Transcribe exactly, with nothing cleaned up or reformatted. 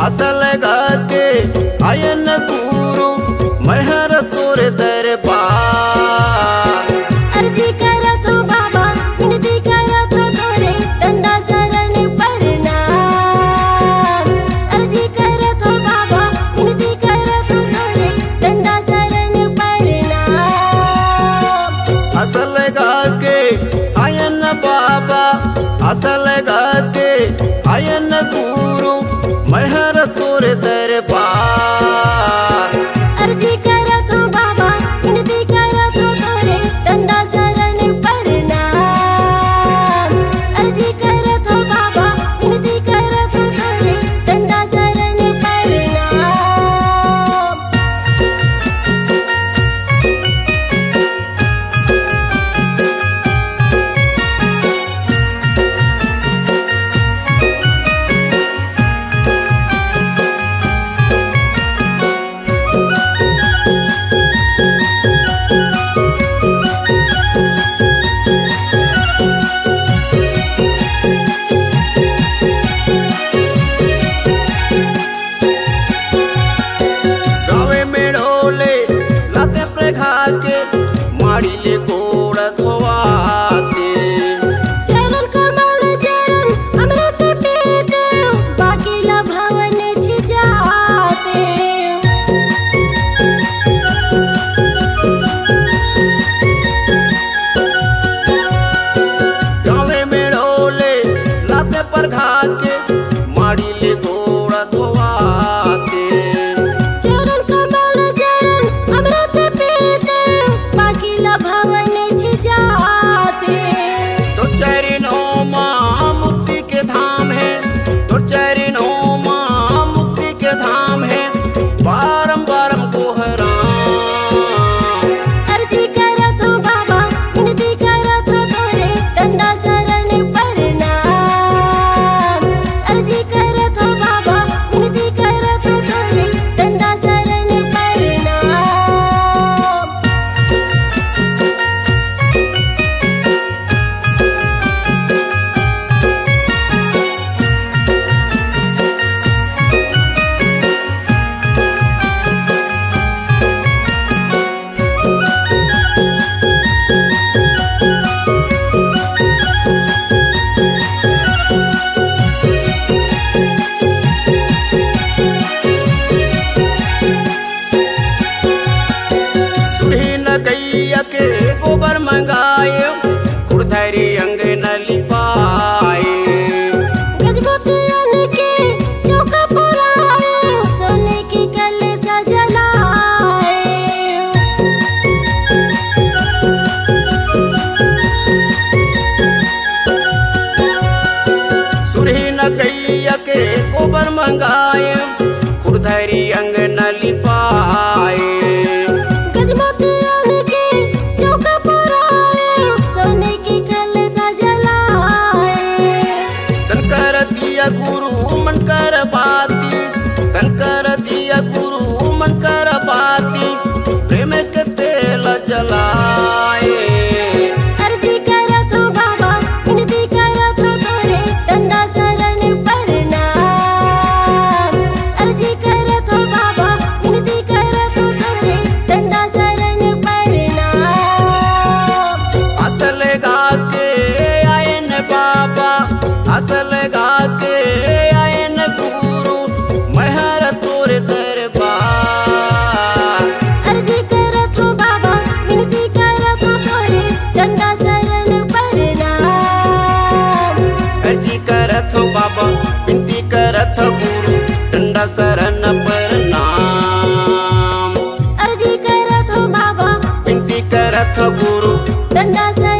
असल गा के आयन गुरु, मैं हर तोर दरबार। अर्जी करत हो बाबा, विनती करत हो तोरे, डंडा शरण प्रणाम। अर्जी करत हो बाबा, विनती करत हो तोरे, डंडा शरण प्रणाम। असल गा के आयन बाबा, असल गा के आयन गुरु, मैं हर तोर दरबार। अर्जी करत हो बाबा, विनती करत हो तोरे, डंडा शरण प्रणाम। अर्जी करत हो बाबा, विनती करत हो तोरे, डंडा शरण प्रणाम। गावे मेड़ोले लाते प्रघा के, माड़ी ले गोड़ धोवाते। चरण कमल चरण अमृत पीते, बाकी ला भवन छिजाते। गावे मेड़ोले लाते प्रघा के, माड़ी ले गोड़ धोवाते। चरण कमल चरण अमृत पीते, बाकी ला भवन छिजाते। तो चरणों मा मुक्ति के धाम है, तो चरणों मा मुक्ति के धाम है, बारम बारम गोहराम। अर्जी करत हो बाबा, विनती करत हो तोरे, डंडा शरण प्रणाम। अर्जी करत हो बाबा, विनती करत हो तोरे, डंडा शरण प्रणाम। सुरही न गैया के गोबर मंगाए, कुड़धरी अंगन लिपाए। गजमोतियन के चौका पुराए, सोने की कलसा जलाए। सुरही न गैया के गोबर मंगाए, कुड़धरी अंगन लिपाए। गजमोतियन के चौका पुराए, सोने की कलसा जलाए। तन कर दिया गुरु मन कर बाती, तन कर दिया गुरु मन कर बाती, प्रेम के तेल जलाए। अर्जी करत हो बाबा, विनती करत हो तोरे, डंडा शरण प्रणाम। अर्जी करत हो बाबा, विनती करत हो तोरे, डंडा शरण प्रणाम। असल गा के आयन बाबा, असल गा के आयन गुरु, मैं हर तोर दरबार। अर्जी करत हो बाबा, विनती करत हो तोरे, डंडा शरण प्रणाम। अर्जी करत हो बाबा, विनती करत हो गुरु, डंडा शरण प्रणाम। अर्जी करत हो बाबा, विनती करत हो गुरु, डंडा शरण